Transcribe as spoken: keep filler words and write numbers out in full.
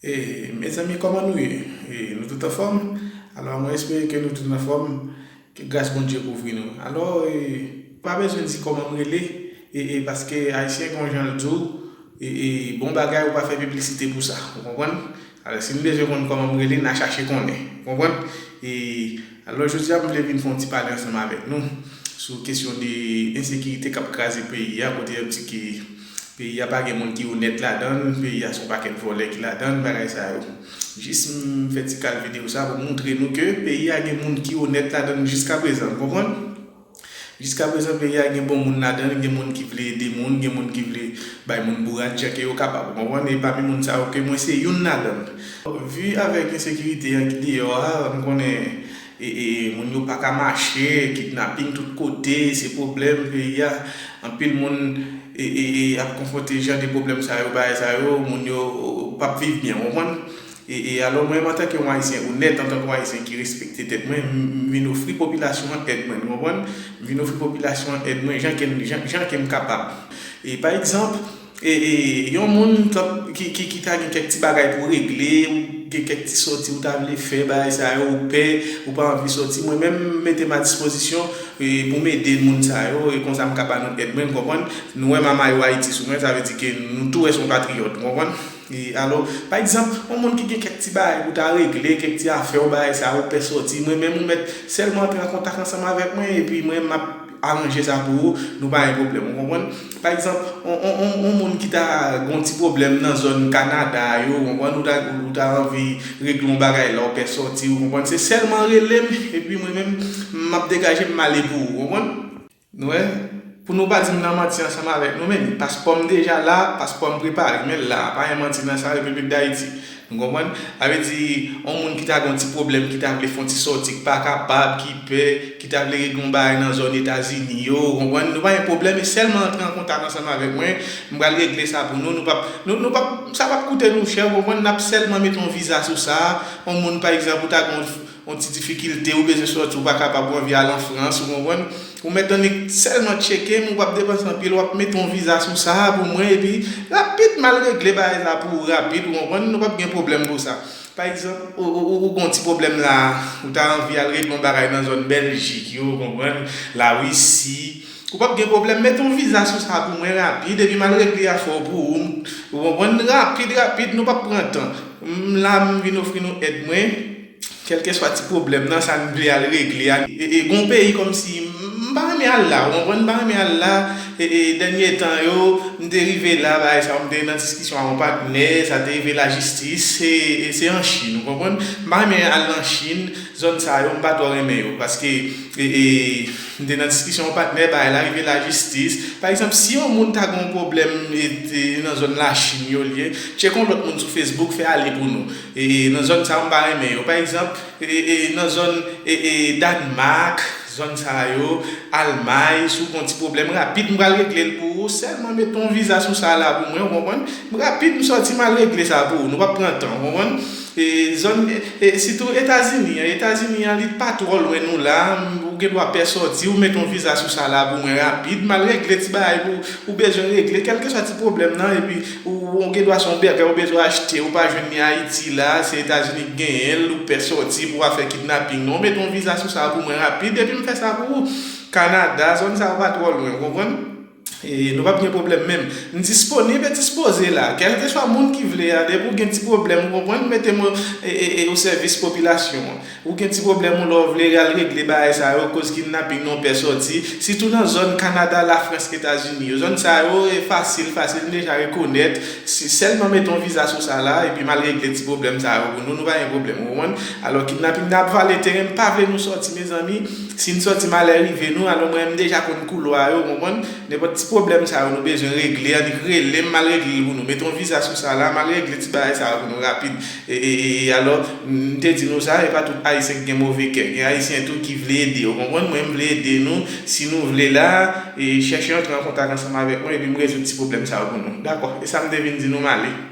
E, mezanmi, kòman nou ye? E, nou tout anfòm? Alò, mwen espere ke nou tout anfòm, ke gras Bondye kouvri nou. Alò, e, pa bezwen di kòman m rele, e, e, paske Ayisyen gen yon jan l di w, e, e, bon bagay ou pa fè piblisite pou sa, ou konprann? Alò, si n bezwen konn kòman m rele, n a chache konnen, ou konprann? E, alò, jodi a, m vle vin fè yon ti pale ansanm avèk nou sou kesyon de ensekirite k ap kraze peyi a, kote y ap di ke peyi a pa gen moun ki onèt ladan l, peyi a se yon pakèt vòlè ki ladan l, bagay sa yo. Jis m fè ti kal videyo sa pou m montre nou ke peyi a gen moun ki onèt ladan l jiskaprezan, w konprann? Jiskaprezan, peyi a gen bon moun ladan l, gen moun ki vle ede moun, gen moun ki vle bay moun bourad jan ke yo kapab, w konprann? E pami moun sa yo ke mwen se youn ladan l. Vi avèk ensekirite a ki deyò a, m konnen e, e, moun yo pa ka mache, kidnaping tout kote, se pwoblèm peyi a. Anpil moun e, e, e, ap konfwonte jan de pwoblèm sa yo, bagay sa yo, moun yo p ap viv byen, w konprann? E, e, alò, mwen menm antanke yon Ayisyen onèt, antanke yon Ayisyen ki respekte tèt mwen, m, m vin ofri popilasyon an èd mwen, nou konprann? M vin ofri popilasyon an èd mwen jan ke m, jan, jan ke m kapab. E, pa egzanp, e, e, yon moun t ap, ki, ki, ki ta gen kèk ti bagay pou regle, ou gen kèk ti sòti ou ta vle fè, bagay sa yo, ou pè, ou pa anvi sòti. Mwen menm, m mete m a dispozisyon, e, pou m ede moun sa yo, e konsa m ka ba nou èd mwen, konprann? Nou wè mama yo Ayiti sou mwen, sa vle di ke nou tou wè se yon patriyòt, ou konprann? E, alò, pa egzanp, yon moun ki gen kèk ti bagay pou ta regle, kèk ti afè, yon bagay sa, ou pè sòti, mwen menm ou mèt sèlman antre an kontak ansanm avèk mwen, epi mwen m ap aranje sa pou ou, nou pa gen pwoblèm, ou konprann? Pa egzanp, on, on, on, on moun ki ta gen yon ti pwoblèm nan zòn Kanada yo, ou konprann, ou ta, ou ta anvi regle yon bagay la, ou pè sòti, ou konprann, se sèlman rele m, epi mwen menm, m ap degaje m, m ale pou ou, ou konprann? Nou wè? Pou nou pa di m nan manti ansanm avèk nou menm, paspò m deja la, paspò m prepare, men la, pa gen manti nan sa, Repiblik Dayiti. Nou konprann? Sa vle di, yon moun ki ta gen yon ti pwoblèm, ki ta vle fè yon ti sòti, ki pa kapab, ki pè, ki ta vle regle yon bagay nan zòn Etazini yo, ou konprann? Nou pa gen pwoblèm, e sèlman antre an kontak ansanm avèk mwen, m pral regle sa pou nou, nou p ap, nou, nou p ap, sa p ap koute nou chè, ou konprann? N ap sèlman mete yon viza sou sa, yon moun, pa egzanp, ou ta gen yon yon ti difikilte, ou bezwen sòti, ou pa kapab, ou anvi al an Frans, ou konprann? Ou mèt annik sèlman tcheke m, ou p ap depanse anpil, w ap mete yon viza sou sa a pou mwen, epi rapid, m al regle bagay la pou ou rapid, ou konprann? Nou p ap gen pwoblèm pou sa. Pa egzanp, ou, ou, ou, ou gen yon ti pwoblèm la, ou ta anvi al regle yon bagay nan zòn Bèljik yo, ou konprann? Larisi, ou p ap gen pwoblèm, mete yon viza sou sa a pou mwen rapid, epi m al regle afè w pou ou, ou konprann? Rapid, rapid, nou p ap pran tan. M la, m vin ofri nou èd mwen. Kèlkeswa ti pwoblèm nan, sa n vle al regle a. E, e, gon peyi kòmsi, m pa renmen al la, ou konprann, m pa renmen al la. E, e, dènye tan yo, m te rive la, bagay sa yo, m te nan diskisyon ak yon patnè, sa te rive lajistis, se, e, se an Chin, ou konprann? M pa renmen al nan Chin, zòn sa yo, m pa twò renmen yo, paske, e, e, m te nan diskisyon ak yon patnè, bagay la rive lajistis. Pa egzanp, si yon moun ta gen yon pwoblèm, e, e, nan zòn Lachin yo l ye, tcheke yon lòt moun sou Facebook, fè ale pou nou. E, nan zòn sa yo, m pa renmen yo. Pa egzanp, e, e, nan zòn, e, e, Dànmak, zòn sa yo, Almay, si w gen yon ti pwoblèm rapid, m pral regle l pou ou. Sèlman mete yon viza sou sa la pou mwen, ou konprann? M rapid, m sòti, m al regle sa pou ou. Nou p ap pran tan, ou konprann? E, zòn, e, e, sitou Etazini an. Etazini an, li pa twò lwen nou la. Ou gen dwa pè sòti, ou mete yon viza sou sa la pou mwen rapid. M al regle ti bagay pou ou bezwen regle, kèlkeswa ti pwoblèm nan, epi ou, ou gen dwa se yon bèkè ou bezwen achte, ou pa jwenn li Ayiti la, se Etazini k genyen l, ou pè sòti pou w al fè kidnaping. Non, mete yon viza sou sa pou mwen rapid, epi m fè sa pou ou. Kanada, zòn sa yo pa twò lwen, ou konprann? E nou p ap gen pwoblèm menm. M disponib e dispoze la. Kèlkeswa moun ki vle a, depi w gen ti pwoblèm, ou konprann, mete m, e, e, e, o sèvis popilasyon an. Ou gen ti pwoblèm ou lè w vle al regle bagay sa yo, koz kidnaping nan, pè sòti, sitou nan zòn Kanada, Lafrans, Etazini yo. Zòn sa yo, e fasil, fasil, m deja rekonèt. Si sèlman mete yon viza sou sa la, epi m al regle ti pwoblèm sa yo pou nou, nou pa gen pwoblèm, ou konprann? Alò, kidnaping nan ap vale teren, m pa vle nou sòti, mezanmi. Si n sòti, malè rive nou, alò mwen, m deja konn koulwa yo, ou konprann? Nenpòt ti pwoblèm sa yo nou bezwen regle, annik rele m, m al regle l pou nou. Mete yon viza sou sa la, m al regle ti bagay sa yo pou nou rapid. E, e, e, alò, m te di nou sa, e pa tout Ayisyen ki gen move kè. Gen Ayisyen tou ki vle ede, ou konprann? Mwen, m vle ede nou. Si nou vle la, e, chèche antre an kontak ansanm avèk mwen, epi m rezoud ti pwoblèm sa yo pou nou. Dakò, e sa m te vin di nou, m ale.